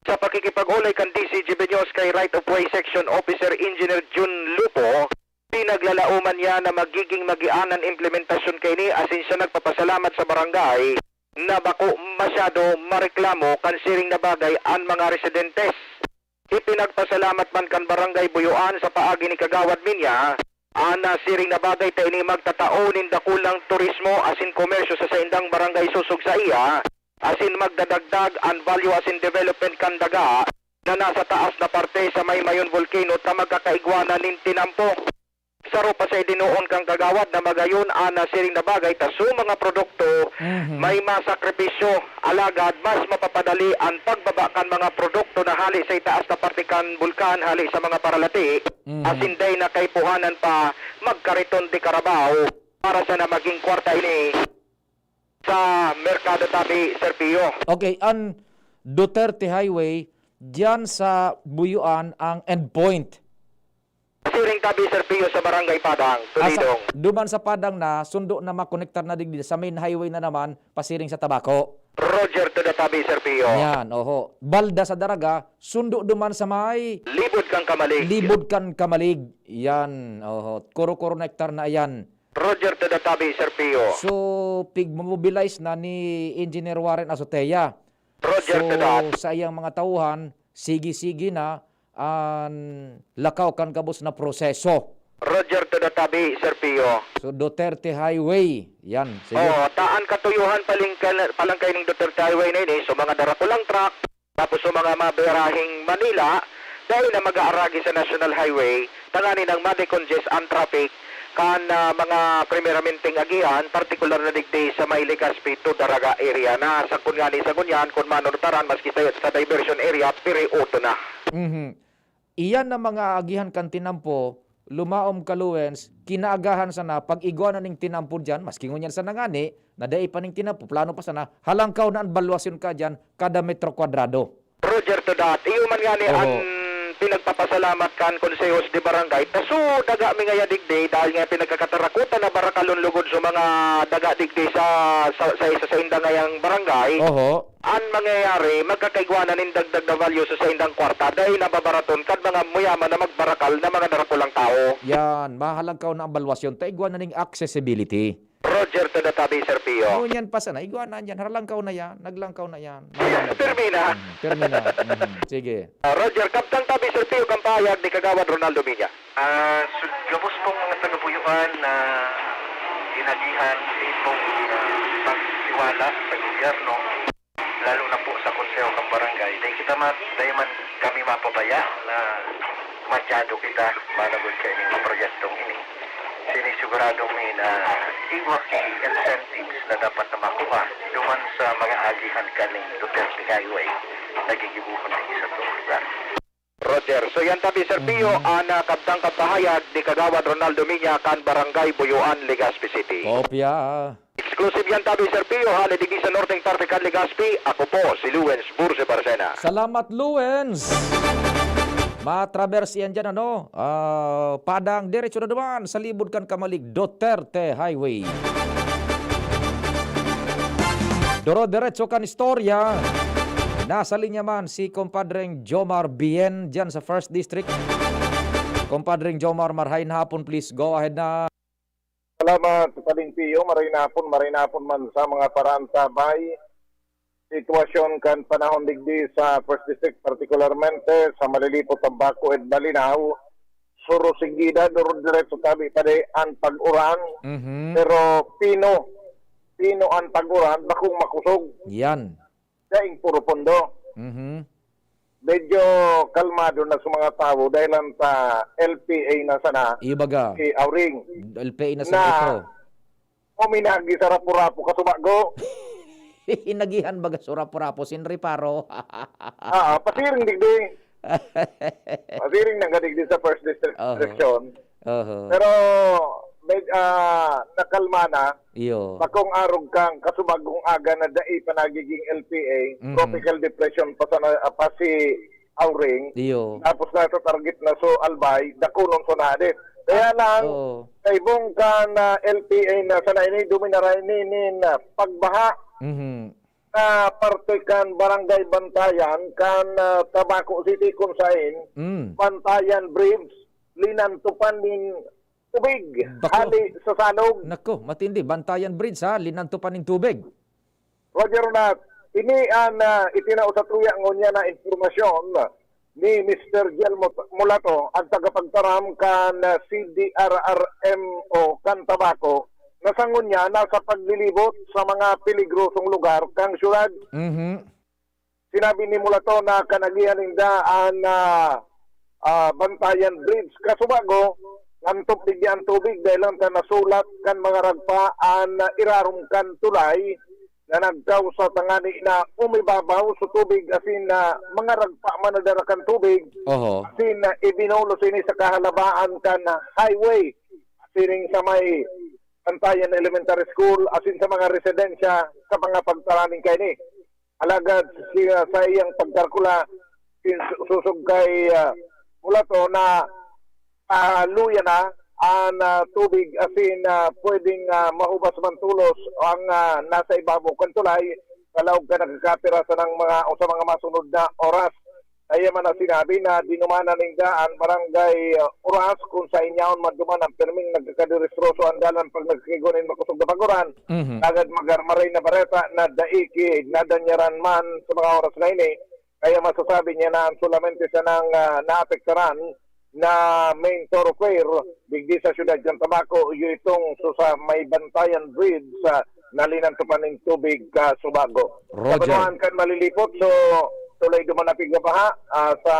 Sa pakikipag-olay kan D C G B News kay Right of Way Section Officer Engineer Jun Lupo, pinaglalaoman niya na magiging magian an implementasyon kaini asin siya nagpapasalamat sa barangay na bako masyado mareklamo kan siring na bagay an mga residentes. Ipinagpasalamat man kan Barangay Buyuan sa paagi ni Kagawad Minya an, ah, siring na bagay ta ini magtatao nin dakulang turismo asin komersyo sa saindang barangay sosog saiya, asin magdadagdag an value asin development kan daga na nasa taas na parte sa may Mayon Volcano ta magkakaigwanan nin tinampo. Saro pa sa idinoon kan Kagawad na magayon an, ah, siring na bagay ta su mga produkto Mhm. may masakripisyo, alagad mas mapapadali an pagbaba kan mga produkto na hali sa itaas na parte kan bulkan, hali sa mga paralati, Mhm. asin dai na kaipuhanan pa magkariton de karabaw para sana magin kwarta ini sa Merkado Tabi, Sir Pio. Okay, an Duterte Highway, diyan sa Buyuan ang endpoint. Siring tabi, Sir Pio, sa Barangay Padang, Asa, Tulidong. Duman sa Padang na, sundo na makonektar na digdi sa main highway na naman, pasiring sa Tabaco. Roger to the tabi, Sir Pio. Yan, oho. Balda sa Daraga, sundo duman sa may Libod kang Kamalig. Libod kan Kamalig. Yan, oho. Kuro-kuro na hektar na yan. Roger to the tabi, Sir Pio. So, pigmobilize na ni Engineer Warren Azotea. Roger to that. So, sa iyang mga tauhan, sige-sige na an lakaw kan gabos na proseso. Roger to the tabi, Sir Pio. So, Duterte Highway. Yan, sige. Oo, ta an katuyuhan palingka-, palangkay ning Duterte Highway na ini, so mga darakulang truck, tapos so mga mabiraheng Manila, dai na mag-aaragi sa National Highway, tanganing ma-decongest an traffic kan, ah, mga primeramenteng agihan, partikular na digdi sa may Legazpi to Daraga area na. Sagkod ngani sa ngunyan, kun manurtaran, maski sa, sa diversion area, piri-oto na. Mhm. Iyan na mga agihan kan tinampo, lumaom ka, Luwens, kinaagahan sana pag-igwa na ning tinampo diyan, maski ngunyan sana ngani, na dai pa ning tinampo, plano pa sana, halangkaw na an balwasyon ka diyan, kada metro kwadrado. Roger to that. Iyo man ngani Oo. an pinagpapasalamat kan Konsehos de Barangay. Kaso daga mi ngaya digdi dahil nga pinagkakatarakutan na barakalon lugod sa mga daga digdi sa, sa, sa isa sa inda ngayang barangay. Oho. An mangyayari, magkakaigwa na nin dagdag na value sa saindang kwarta, dai nababaraton kan mga mayaman na magbarakal na mga darakulang tawo. Yan, mahalangkaw na ang balwasyon ta igwa na ning accessibility. Roger to the tabi, Sir Pio. Ngunyan pa sana, igwa na yan, haralangkaw na yan, naglangkaw na yan. Pirmi na. Mhm, pirmi na. Mhm, sige. Ah, Roger, kabtang tabi, Sir Pio, kan pahayag ni Kagawad Ronaldo Minya. Ah, su-, gabos pong mga taga-Buyuan na inagihan sa itong, ah, pagtiwala sa gobyerno, lalo na po sa Konseho kan Barangay. Dai kita ma-, dai man kami mapabaya na madyado kita managod kaining proyektong ini. Sinisigurado mi na igwa ki incentives na dapat na makuha duman sa mga agihan kaning Duterte Highway na gigibohon digdi sa lugar. Roger, so yan tabi, Sir Pio, Mhm. an, ah, kabtang kan pahayag ni Kagawad Ronaldo Minya kan Barangay Buyuan, Legazpi City. Kopya. Exclusive yan tabi, Sir Pio, hali digdi sa norteng parte kan Legazpi. Ako po si Luwens Burse Barcena. Salamat, Luwens. Matraverse yan dyan, ano? Ah, padang diretso na duman sa libod kan Kamalig, Duterte Highway. Doro diretso kan istorya. Nasa linya man si Compadreng Jomar Bien dyan sa First District. Compadreng Jomar, marhay na hapon, please go ahead na. Salamat, Pading Pio. Maray na hapon, maray na hapon man sa mga parantabay. Sitwasyon kan panahon digdi sa First District, partikularmente sa Malilipot, Tambaco, ed Malinao, suro sigida, duro diretso tabi pa di an pag-uran, Mhm. pero pino, pino an pag-uran, bakong makusog. Yan. Daing puro pondo. Mhm. Medyo kalmado na sa mga tawo dahil lang sa L P A na sana Iyo baga. si Auring. L P A na sana Na ito. Uminagi sa Rapu-Rapu, kasubago. Inagihan baga sa Rapu-Rapu, sin reparo. Ah, pasiring digdi. Pasiring nang gadigdi sa First District Oho. Direction. Oho. Pero, med-, ah, nakalma na. Iyo. Bakong arog kang kasubagong aga na dai pa nagiging L P A, Mhm. tropical depression pa sana, ah, pa si Auring. Iyo. Tapos nasa target na so Albay, dakunon so na hadit. Kaya lang, Oo. sa ibong kan, ah, L P A na sana ini, duminaray ni, ni na pagbaha Mhm. na parte kan Barangay Bantayan, kan, ah, Tabaco City, kung sain, Mm. Bantayan Bridge, linantupan nin tubig, Bako. hali sa salog. Nako, matindi. Bantayan Bridge, ha? Linantupan nin tubig. Roger Nat, ini an, ah, itinao sa tuya ngunyan na impormasyon ni Mister Jel Mot-, Mulato, ang tagapagtaram kan, ah, C D R R M o kan Tabaco, na sa ngunyan nasa paglilibot sa mga peligrosong lugar kan syudad. Mhm. Sinabi ni Mulato na kanagihan ninda an, ah, ah, Bantayan Bridge. Kasubago, nantop digdi an tubig dahil lang sa nasulat kan mga ragpa an, ah, irarom kan tulay na nagkausa tangani na umibabaw sa tubig asin na mga ragpa man na dara kan tubig Oho. asin na ibinulos ini sa kahalabaan kan highway. Siring sa may Bantayan Elementary School asin sa mga residensya sa mga pagtaraning kaini. Alagad siya sa iyang pagkalkula, sin-, susog kay, ah, Mulato na, ah, luya na an, ah, tubig asin, ah, pwedeng, ah, mahubas man tolos ang, ah, nasa ibabaw kan tulay sa laog kan nagkakapira sanang mga, o sa mga masunod na oras. Kaya man na sinabi na dinumanan ninda an barangay, ah, Oras, kung sa inyaon man duman ang pirming nagkakadirestroso ang dalan pag nagkakigwa nin makosog na pag-uran. Mhm. Agad magarmaray na bareta na dai ki nadanyaran man sa mga oras na ini. Kaya masasabi niya na ang solamente sanang, ah, naapektaran na main thoroughfare digdi sa siyudad kan Tabaco, iyo itong so sa may Bantayan Bridge sa nalinantupan nin tubig ka subago. Roger. Sa banwaan kan Malilipot, so tuloy duman na pigbabaha, ah, sa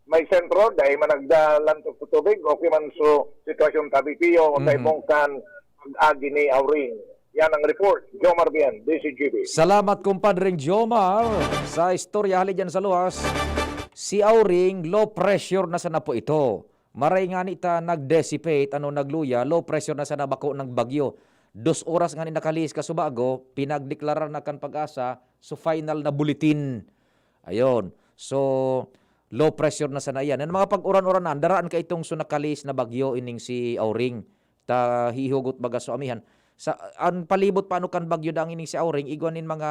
may sentro, dahil man nagdalantok sa tubig, okay man so sitwasyon tabi piyo, Mhm. sa ibong kan pag-agi ni Auring. Yan ang report. Jomar Bien, D C G B. Salamat, kumpadreng Jomar, sa istorya hali dyan sa luwas. Si Auring, low pressure na sana po ito. Maray ngani ta nag-dissipate, ano, nagluya, low pressure na sana, bako nagbagyo. Dos oras ngani nakalihis kasubago, pinagdeklarar na kan Pag-asa, so final na bulletin. Ayun. So, low pressure na sana yan. Ang mga pag-uran-uranan, daraan ka itong so nakalihis na bagyo, ining si Auring. Ta hihugot baga so amihan. Sa, an palibot pa ano kan bagyo dang ining si Auring, igwa nin mga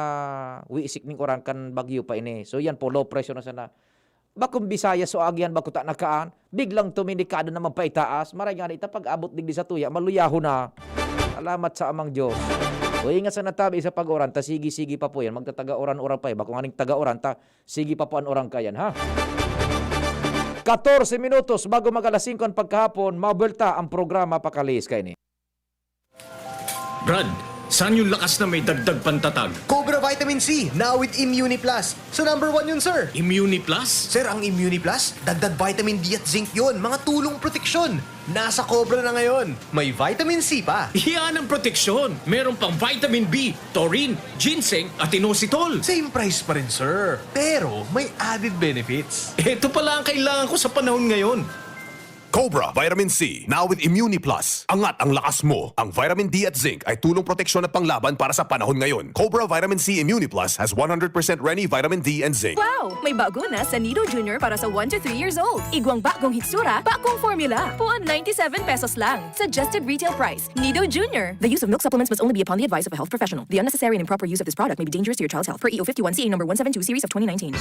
wisik ning uran kan bagyo pa ini. So, yan po, low pressure na sana. Bakong Bisaya, so agihan ba kuta nakaan? Biglang tuminikado naman paitaas. Maray nga ita, pag-abot digdi sa tuya, maluyaho na. Salamat sa Amang Diyos. O, ingat sa natabi sa pag-uran, ta sige-sige pa po yan. Magtataga uran-uran pa eh. Bako nga ning taga-uran, ta sige pa po an uran kayan, ha? Katorse minutos bago mag alas singko an pagkahapon, mabwelta ang programa Pakalihis Kaini. Brad, saan yung lakas na may dagdag pantatag? Cobra Vitamin C, now with Immuni Plus. So number one yun, sir. Immuni Plus? Sir, ang Immuni Plus, dagdag vitamin D at zinc yun, mga tulong proteksyon. Nasa Cobra na ngayon. May vitamin C pa. Iyan ang proteksyon. Meron pang vitamin B, taurine, ginseng, at inositol. Same price pa rin, sir. Pero may added benefits. Ito pala ang kailangan ko sa panahon ngayon. Cobra Vitamin C, now with Immuni Plus. Angat ang lakas mo. Ang vitamin D at zinc ay tulong proteksyon at panglaban para sa panahon ngayon. Cobra Vitamin C Immuni Plus has one hundred percent Reni vitamin D and zinc. Wow! May bago na sa Nido Junior para sa one to three years old. Igwang bagong hitsura, bagong formula. Puon ninety-seven pesos lang. Suggested retail price. Nido Junior. The use of milk supplements must only be upon the advice of a health professional. The unnecessary and improper use of this product may be dangerous to your child's health. Per E O fifty-one C A number one seven two series of twenty nineteen.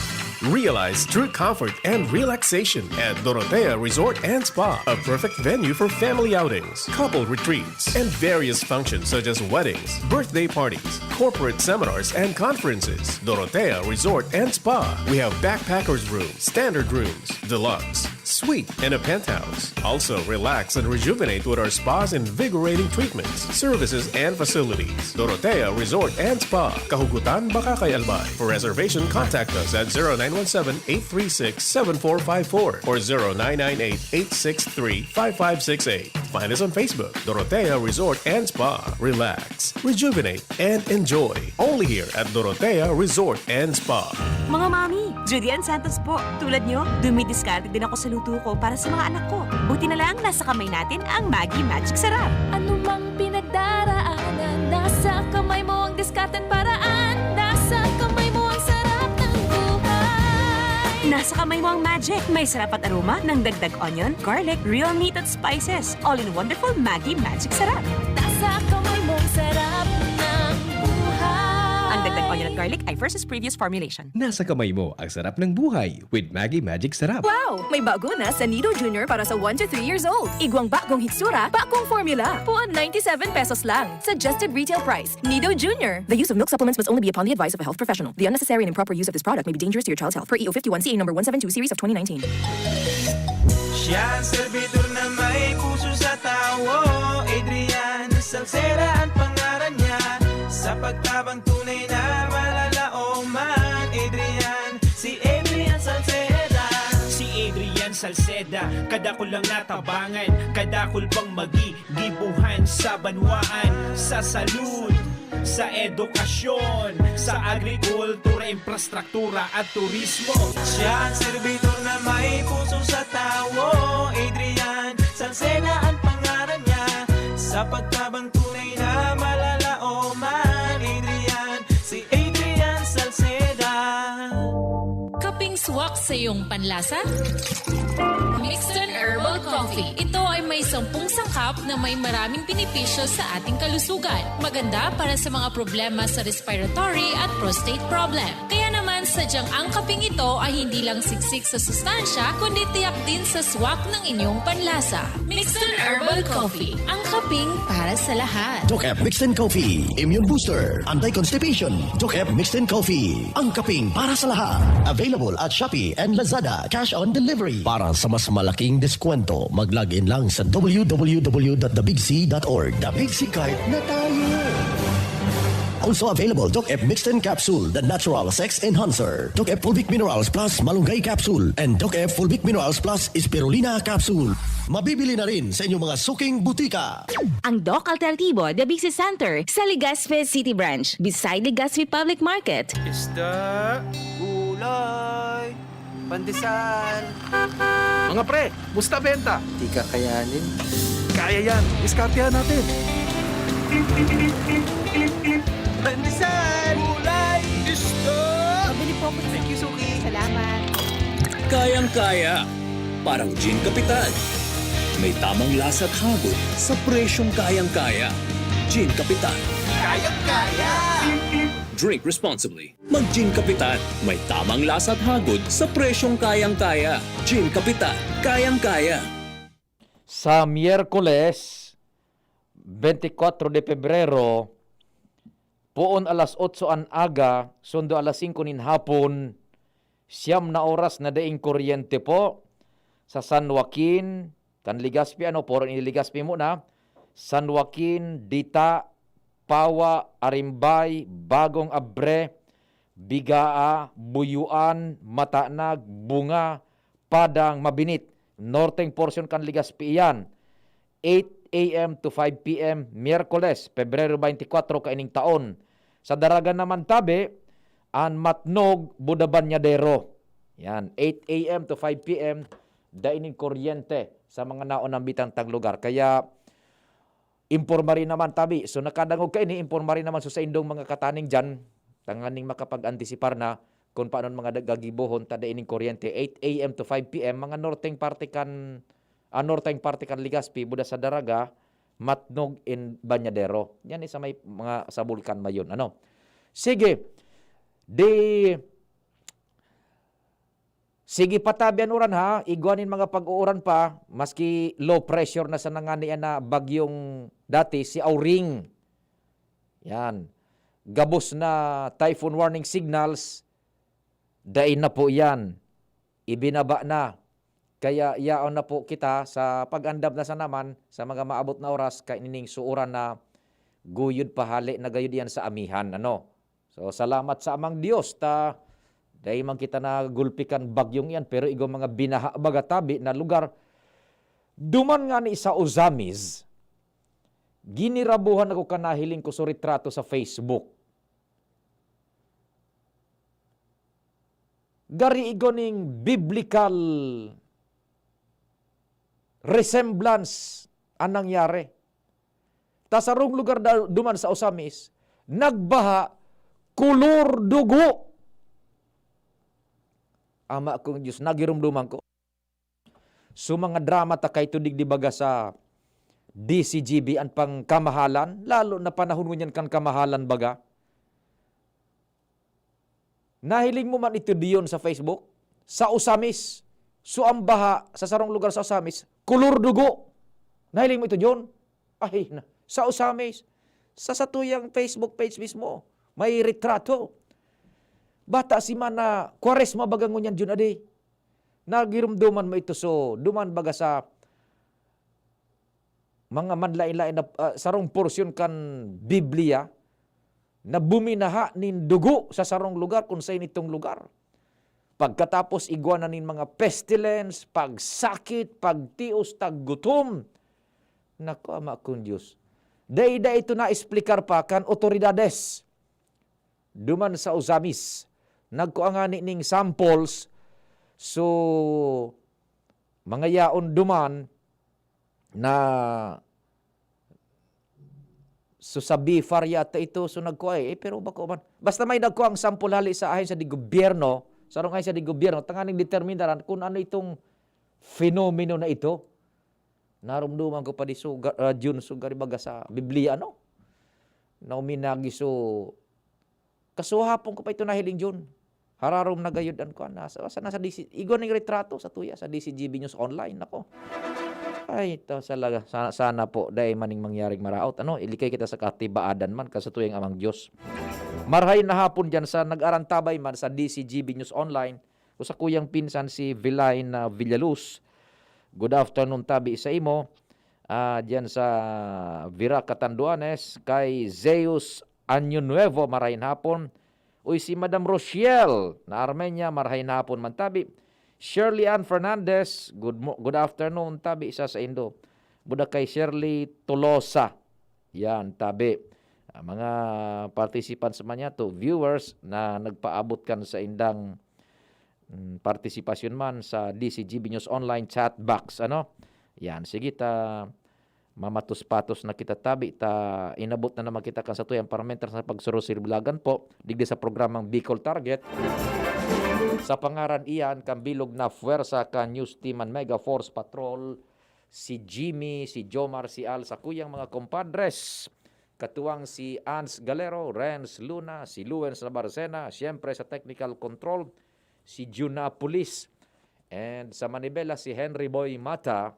Realize true comfort and relaxation at Dorotea Resort and Spa, a perfect venue for family outings, couple retreats, and various functions such as weddings, birthday parties, corporate seminars, and conferences. Dorotea Resort and Spa. We have backpackers room, standard rooms, deluxe, suite, and a penthouse. Also, relax and rejuvenate with our spa's invigorating treatments, services, and facilities. Dorotea Resort and Spa, Kahugutan, Bacacay, Albay. For reservation, contact us at zero nine one seven, eight three six, seven four five four or zero nine nine eight, eight six three, five five six eight. Find us on Facebook, Dorotea Resort and Spa. Relax, rejuvenate, and enjoy. Only here at Dorotea Resort and Spa. Mga mami, Judy Ann Santos po. Tulad nyo, dumidiskarte din ako sa luto ko para sa mga anak ko. Buti na lang, nasa kamay natin ang Maggi Magic Sarap. Ano mang pinagdaraanan, nasa kamay mo ang diskarte't paraan. Nasa kamay mo ang sarap ng buhay. Nasa kamay mo ang magic. May sarap at aroma ng dagdag onion, garlic, real meat at spices. All in wonderful Maggi Magic Sarap. Nasa kamay mo ang sarap ng buhay. Ang dagdag onion at garlic ay versus previous formulation. Nasa kamay mo ang sarap ng buhay with Maggi Magic Sarap. Wow! May bago na sa Nido Junior para sa one to three years old. Igwang bagong hitsura, bagong formula. Puon ninety-seven pesos lang. Suggested retail price. Nido Junior. The use of milk supplements must only be upon the advice of a health professional. The unnecessary and improper use of this product may be dangerous to your child's health. Per E O fifty-one C A number one seven two series of twenty nineteen. Siya ang serbidor na may puso sa tawo. Adrian Salceda ang pangaran niya. Sa pagtabang tunay na malalaoman. Adrian, si Adrian Salceda. Si Adrian Salceda, kadakul lang natabangan, kadakul pang magigibuhan sa banwaan, sa salud, sa edukasyon, sa agrikultura, infrastruktura at turismo. Siya ang serbidor na may puso sa tawo. Adrian Salceda ang pangaran niya. Sa pagtabang tunay na malalaoman, Adrian, si Adrian Salceda. Kaping swak sa iyong panlasa? Mixton Herbal Coffee. Ito ay may sampung sangkap na may maraming benepisyo sa ating kalusugan. Maganda para sa mga problema sa respiratory at prostate problem. Kaya naman, sadyang ang kaping ito ay hindi lang siksik sa sustansya, kundi tiyak din sa swak ng inyong panlasa. Mixton Herbal Coffee, ang kaping para sa lahat. Doc F Mixed and Coffee, Immune Booster, Anti-Constipation. Doc F Mixed and Coffee, ang kaping para sa lahat. Available at Shopee and Lazada, cash on delivery. Para sa mas malaking deskwento, mag-log in lang sa w w w dot the big c dot org. The Big C Card na tayo! Also available, Doc F Mixed and Capsule, the natural sex enhancer. Doc F Fulvic Minerals Plus Malunggay Capsule, and Doc F Fulvic Minerals Plus Spirulina Capsule. Mabibili na rin sa inyong mga suking butika. Ang Doc Alternatibo, The Big C Center, sa Legazpi City Branch, beside Legazpi Public Market. Isda, gulay, pandesal. Mga pre, musta benta? Di kakayanin. Kaya yan, diskartehan natin. Pandesal, gulay, isda. Pabili po ako. Thank you, Suki. Salamat. Kayang-kaya. Parang Gin Kapitan. May tamang lasa at habot sa presyong kayang-kaya. Gin Kapitan. Kayang-kaya! Drink responsibly. Mag Gin Kapitan, may tamang lasa at hagod sa presyong kayang-kaya. Gin Kapitan, kayang-kaya. Sa Miyerkules, twenty-four de Pebrero, poon alas otso an aga, sundo alas singko nin hapon, siyam na oras na daing kuryente po sa San Joaquin, kan Legazpi, ano, puro ini Legazpi muna, San Joaquin, Dita, Pawa, Arimbay, Bagong Abre, Bigaa, Buyuan, Matanag, Bunga, Padang, Mabinit. Norteng portion kan Legazpi iyan. eight a m to five p m, Miyerkules, Pebrero twenty-four kaining taon. Sa Daraga naman tabi, an Matnog, Buda Bañadero. Yan, eight a m to five p m, dai nin kuryente sa mga naunang bitang tang lugar. Kaya, impormari naman tabi. So, nakadangog kaini, impormari naman so saindong mga kataning diyan, tanganing makapag-antisipar na kung paano mga da-, gagibohon ta dai nin kuryente. Eight a m to five p m, mga norteng parte kan, ah, norteng parte kan Legazpi, Buda sa Daraga, Matnog in Bañadero. Yan isa may mga sa Bulkan Mayon, ano. Sige. Di, sige pa tabi an uran, ha, igwa nin mga pag-uuran pa, maski low pressure na sana ngani na bagyong dati, si Auring. Yan. Gabos na typhoon warning signals, dai na po yan. Ibinaba na. Kaya yaon na po kita sa pag-andam na sa naman sa mga maabot na oras, kaining suuran na guyod pa, hale na gayod yan sa amihan. Ano? So, salamat sa Amang Dios ta dai man kita nagulpi kan bagyong iyan, pero igwa mga binaha baga tabi na lugar. Duman ngani sa Ozamiz, ginirabuhan ako kan nahiling ko so retrato sa Facebook. Gari igwa ning biblical resemblance an nangyari. Ta sarong lugar da-, duman sa Ozamiz, nagbaha, kolor dugo. Ama kong Diyos, nagirumduman ko. So, mga drama ta kaito digdi baga sa D C G B an pangkamahalan, lalo na panahon ngunyan kan kamahalan baga. Nahiling mo man ito diyon sa Facebook? Sa Ozamiz. So, ang baha sa sarong lugar sa Ozamiz, kolor dugo. Nahiling mo ito diyon? Ay, na, sa Ozamiz. Sa satuyang Facebook page mismo, may retrato. Bata si Mana Kwaresma baga ngunyan diyon, adi. Nagirumduman mo ito, so, duman baga sa mga manlain-lain na, ah, sarong porsyon kan Biblia na buminaha nin dugo sa sarong lugar, kun saen itong lugar. Pagkatapos, igwa na nin mga pestilence, pagsakit, pagtios, taggutom. Naku, Ama kong Diyos. Dai-dai ito na-explicar pa kan otoridades duman sa Ozamiz. Nagkua ngani ning samples. So, mga yaon duman na so sa BFAR yata ito, so nagkua eh, eh, pero bako man. Basta may nagkua ang sample hali sa ahensya de gobyerno, sarong ahensya de gobyerno, tanganing determinaran kung ano itong fenomeno na ito. Narumduman ko pa di so, ga-, ah, Jun, so gari baga sa Biblia, no? Na uminagi so, kasuhapon ko pa ito nahiling, Jun. Hararom na gayud an kuan, nasa, sa, nasa D C, igwa ning retrato sa tuya, sa D C G B News Online, nako. Ay, ito talaga, sana, sana po, dai maning mangyaring maraot, ano? Ilikay kita sa katibaadan man, kasatuyang Amang Diyos. Marhay na hapon dyan sa nag-arantabay man sa D C G B News Online, o sa kuyang pinsan si Vilain na Villaluz. Good afternoon, tabi sa imo. Ah, diyan sa Virac, Catanduanes, kay Zeus Año Nuevo, marahin hapon. Uy, si Madam Rochelle na Armenia, marahin hapon man, tabi. Shirley Ann Fernandez, good mo-, good afternoon, tabi sa saindo. Buda kay Shirley Tolosa. Yan, tabi. Ah, mga participants man yato, viewers na nagpaabot kan saindang, mm, partisipasyon man sa D C G B News Online chat box, ano? Yan, sige ta, mamatos-patos na kita, tabi, ta inabot na naman kita kan satuyang paramentar sa pagsurusirbilagan po, digdi sa programang Bicol Target. Sa pangaran iyan, kan bilog na fuwersa kan News Team an Mega Force Patrol, si Jimmy, si Jomar, si Al, sa kuyang mga compadres, katuwang si Ans Galero, Renz Luna, si Luens Nabarcena, siyempre sa technical control, si Juna Pulis. And sa manibela, si Henry Boy Mata.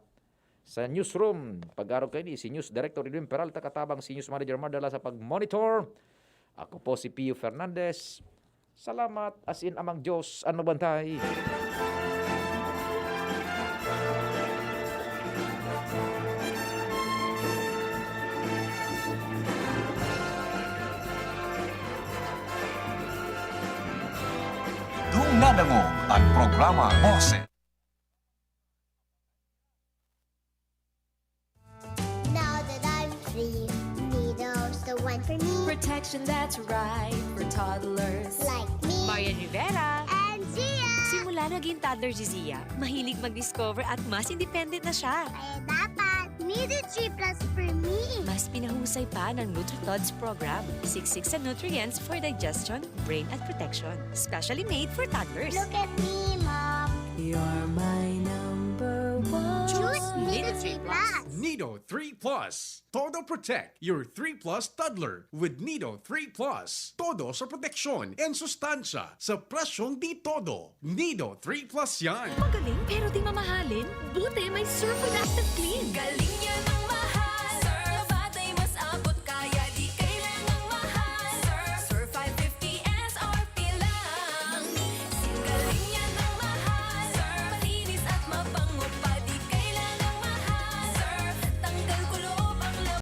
Sa newsroom, pag-arog kaini, si News Director Edwin Peralta, katabang si News Manager Mardala sa pag-monitor. Ako po si Pio Fernandez. Salamat, as in Amang Diyos an magbantay. Dong nadangog an programa Boses. Now that I'm free, Nido's the one for me. Protection that's right for toddlers. Like me Marian Rivera. And Zia! Simula naging toddler si Zia, mahilig mag-discover at mas independent na siya. Kaya dapat Nido three plus for me. Mas pinahusay pa ng NutriTods program. Siksik sa nutrients for digestion, brain at protection. Specially made for toddlers. Look at me, Mom. You're my number one. Choose Nido three plus. Nido three plus. Todo Protect your three plus toddler with Nido three plus. Todo sa proteksyon and sustansya sa presyong di todo. Nido three plus yan. Magaling pero di mamahalin? Buti may Surfing Active Clean. Galing yan